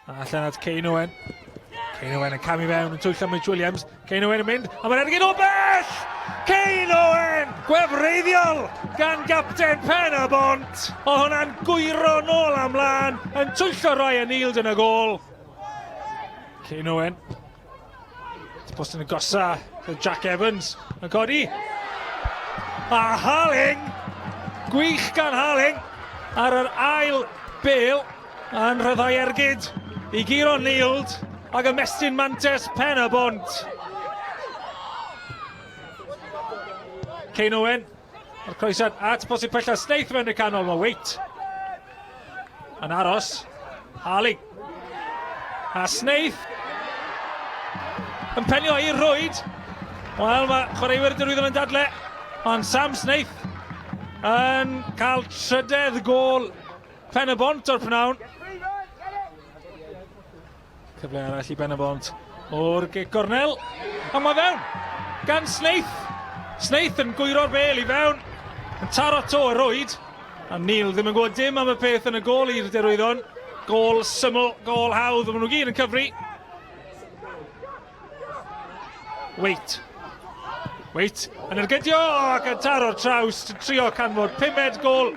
Allan at Kane Owen. Kane Owen yn camu fewn yn twyllo Mitch Williams. Kane Owen yn mynd, a mae'r ergyd o bell! Kane Owen! Gwefreiddiol gan gapten Pen y Bont. O hwnna'n gwyro nôl am lan, yn twyllo Ryan Neild yn y gôl. Kane Owen. Post yn agosa, Jack Evans yn codi. A Harling! Gwych gan Harling ar yr ail bel. Yn rhyddhau ergyd i guro Neild ac ymestyn mantes Pen y Bont. Kane Owen, a'r croesiad at bosib pella Snaith mewn i'r canol, mae Waite yn aros. Harley. A Snaith yn penio i'r rwyd. Wel, mae chwaraewyr Derwyddon yn dadle, ond Sam Snaith yn cael trydedd gôl Pen y Bont o'r pnawn. Cyfle arall i Ben y Bont o'r gic gornel. A mae fewn gan Snaith. Snaith yn gwyro'r bel i fewn. Yn taro to y rwyd. A Neil ddim yn gwybod dim am y peth yn y gôl i'r Derwyddon. Gôl syml, gôl hawdd, maen nhw gyd yn cyfri. Wait. Wait. Yn ergydio ac yn taro'r traws, yn trio canfod pumed gôl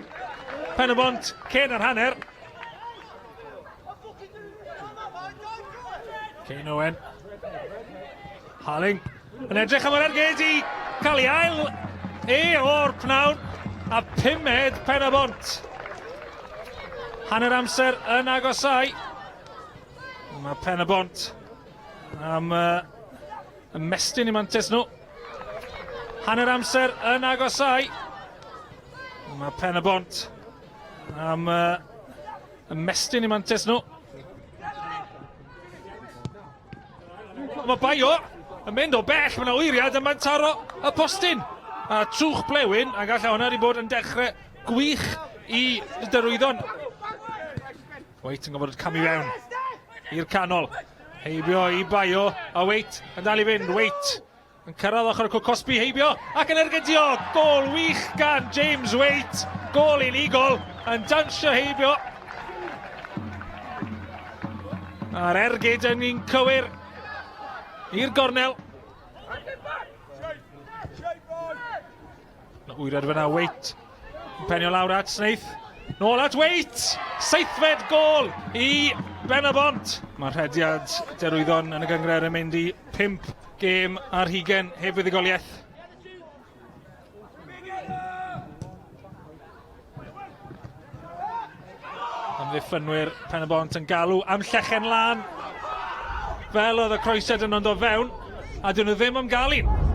Pen y Bont cyn yr hanner. Kane Owen. Harling yn edrych am yr ergyd i cael ei ail e o'r pnawn a pumed Pen y Bont. Hanner amser yn agosau. Mae Pen y Bont am uh, ymestyn i mantes nhw. Hanner amser yn agosau. Mae Pen y Bont am uh, ymestyn i mantes nhw. Mae Baio yn mynd o bell, mae yna wyriad a mae'n taro y postyn. A trwch blewyn, a gallai hwnna wedi bod yn dechrau gwych i Derwyddon. Waite yn gorfod camu fewn i'r canol. Heibio i Baio, a Waite yn dal i fynd. Waite yn cyrraedd ochr y cwc cosbi heibio ac yn ergydio. Gôl wych gan James Waite. Gôl unigol yn dansio heibio. A'r ergyd yn un cywir i'r gornel. Wyriad fyna, Waite. Yn penio lawr at Snaith. Nôl at Waite! Seithfed gôl i Ben y Bont. Mae rhediad Derwyddon yn y gynghrair yn mynd i 5 gêm ar hugen heb fuddugoliaeth. Amddiffynwyr Pen y Bont yn galw am llechen lân. Fel oedd y croesiad yn ond o fewn, a dyn nhw ddim am gael un.